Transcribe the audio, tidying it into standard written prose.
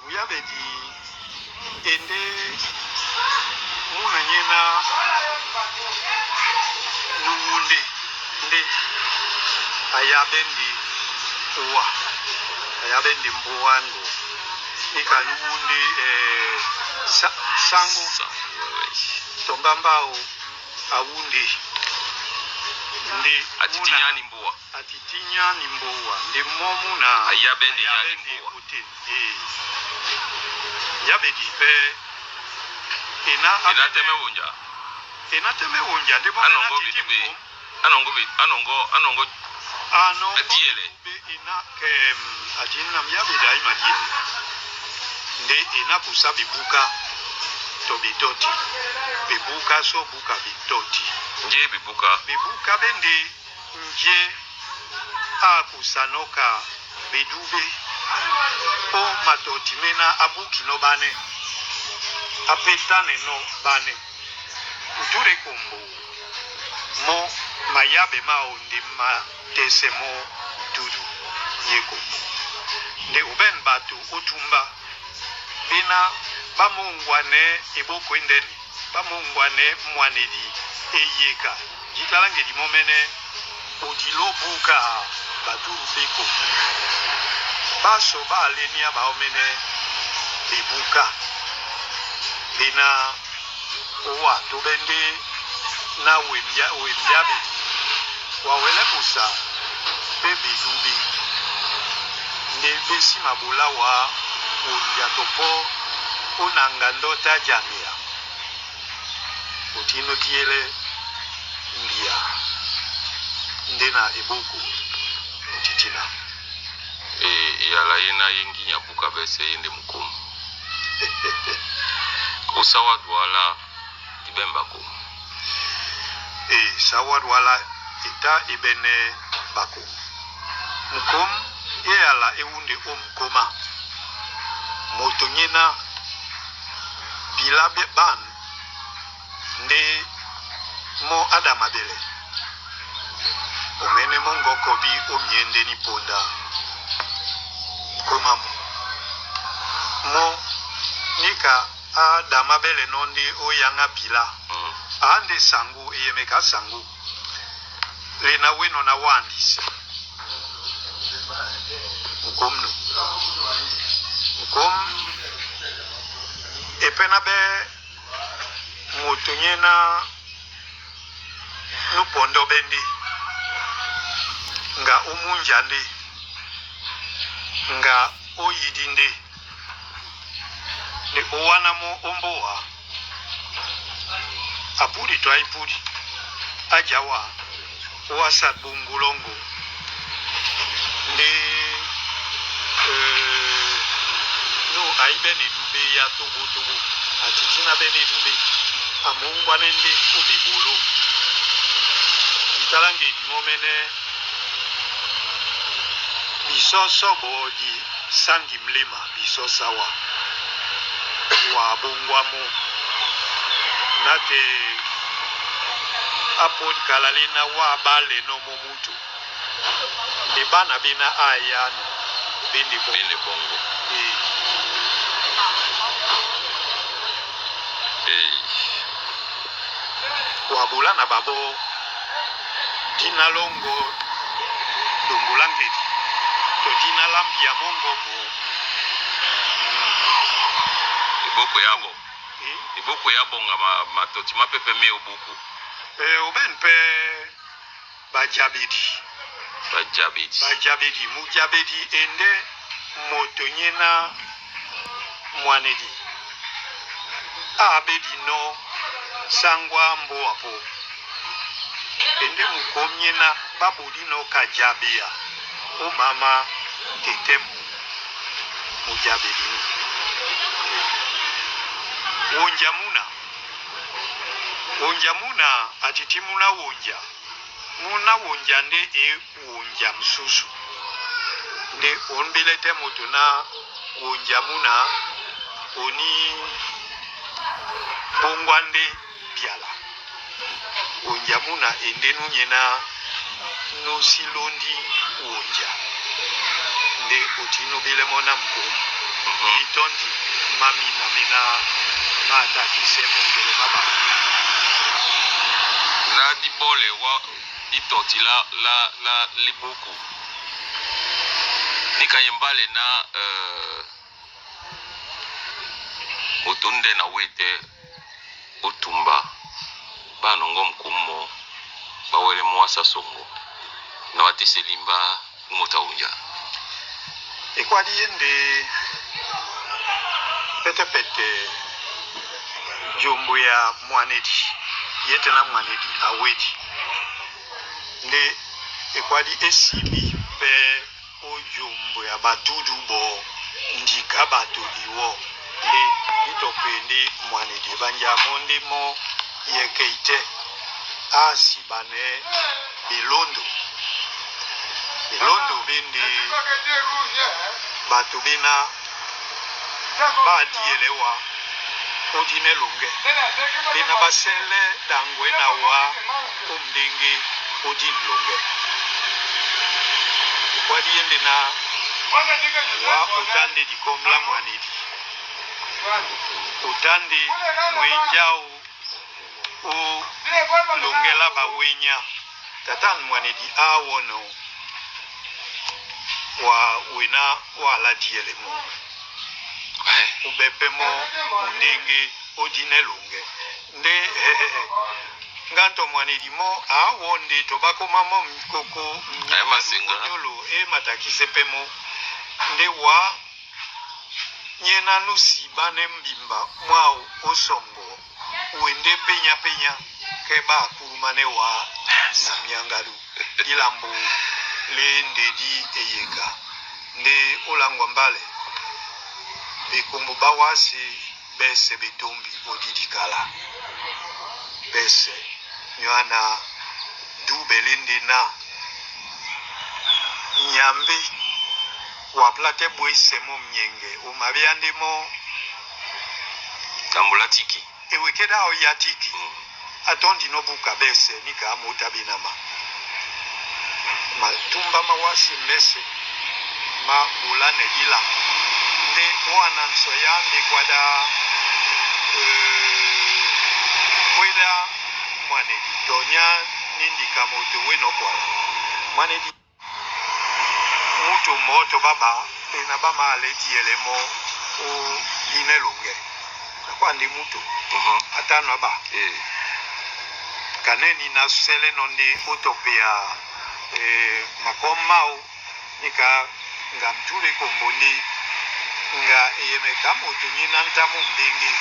Muyabedi ende muna nyena nuwunde nde ayabendi owa ayabendi mbowango ika nuwunde sango. Sango, ouais. Tonga mbao awunde nde Atiti muna nyani mboa. Atiti nyani mbowa nde mo muna Ayabendi nyani ayabendi mbowa. Kote yabedi mpe ena Ena teme wonja. Ena teme wonja nde mo Anongo ena titi bitube. mpo. Anongo bi anongo anongo ano adiele. Be ena ke atinam yabedi ayima diele nde ena kusa bibuka to bitoti bibuka so buka bitoti. Nje bibuka. Bibuka bende nje akusanoka bedube o matoti mena abuki no bane apetane no bane nture kombo mo mayabe mao nde matese mo dudu ye kombo nde oben bato otumba bena bamongwane eboko endeni bamongwane mwanedi eyeka jitalangedi momene odilobuka baturu beko baso balenia baomene bebuka bena owa tobende na wembia wembiabedi wawele kusa mpe bedubi nde besima bolawa wondia to po onanga ndota jamia otino diele mbia nde na eboko otitina. E yala ye na ye nginya buka bese ye nde mukomu. Osawa douala dibemba ko. E sawa wala eta ebene bako mukom ye ala ewunde o mukoma moto nyena bila ban nde mo adama bele omene mongoko bi omiende ni ponda koma mo mo nika adama bele no nde oyanga bila ande sangu eyemeka sangu lena weno na wandisi mukomno mukom epe na be moto nye na nupondo bendi nga omunja nde nga oyidi nde nde owana mo ombowa apudi to aipudi ajawa owasa bungulongo nde no ayibe na edube ya tobotobo atiti na be na edube amongwane nde obebolo italange edimomene bisoso bodi sangi mlema bisosawa wa bongwamo nate apodi kala lena wa bale no mo mutu nde bana bena ayano bende bongo. Bende bongo. Wabula na babo dina longo dongolangedi to dina lambi ya mongo mo. Eboko yabo. Eboko yabonga ma matoti mapepe me obuku. Oben mpe bajabedi. Bajabedi. Bajabedi mujabedi ende moto nyena mwanedi abedi no sangwa mboa po ende mukomyena babodi no kajabea o mama tetemu mujabedi ni wonja muna wonja muna atiti muna wonja muna wonja nde e wonja mususu nde onbele te moto na wonja muna oni bongwa nde biala wonja muna ende nunyena nosilondi wonja nde otinobele mo na mkomu. Mitondi mamina mena matakise mongele maba. Na dibole wa ditoti la libuku nikayembale na moto nde na wete otumba banongo mkumo bawele mwasa songo na bateselimba moto aunja. Ekwali ye nde petepete jombo ya mwanedi ye te na mwanedi awedi nde ekwali esibi mpe ojombo ya batudu bo ndika bato iwo nde itope nde mwanedi ebanjamo nde mo yekei te asibane belondo belondo bende bato bena badielewa odine longe bena basele dangwe na wa omndenge odine longe ekwadi ye nde na wa otande dikomla mwanedi otande mwenjao o longela bawenya tata mwanedi awono wa wena wa diele mo ubepe mo mundenge odine longe nde nga to mwanedi mo awo nde tobakoma mo mkoko Aye masinga. nyolo e matakise pe mo nde wa nye nanu siba ne mbimba mwao osongo wende penya penya ke bakuluma ne wa na miangalu lilambo le ndedi eyeka nde olangwa mbale bekombo bawasi bese betombi odidikala bese nywana dubele nde na nyambe wapla te bwese mo mnyenge umabia nde mo tambola tiki. Ewekeda oya tiki. Atondi nobuka bese nika amota binama matumba mawasi mese ma bulane ila nde wana nso ya nde kwada kweda mwanedi tonya nindika moto weno kwala mwanedi mutu moto baba ena bama aledi mo o dine longe nakwandi mutu atano aba kaneni na sele nondi utopia makomao nika nga mtule kombondi nga eyemeka moto nyina ntamu ndenge.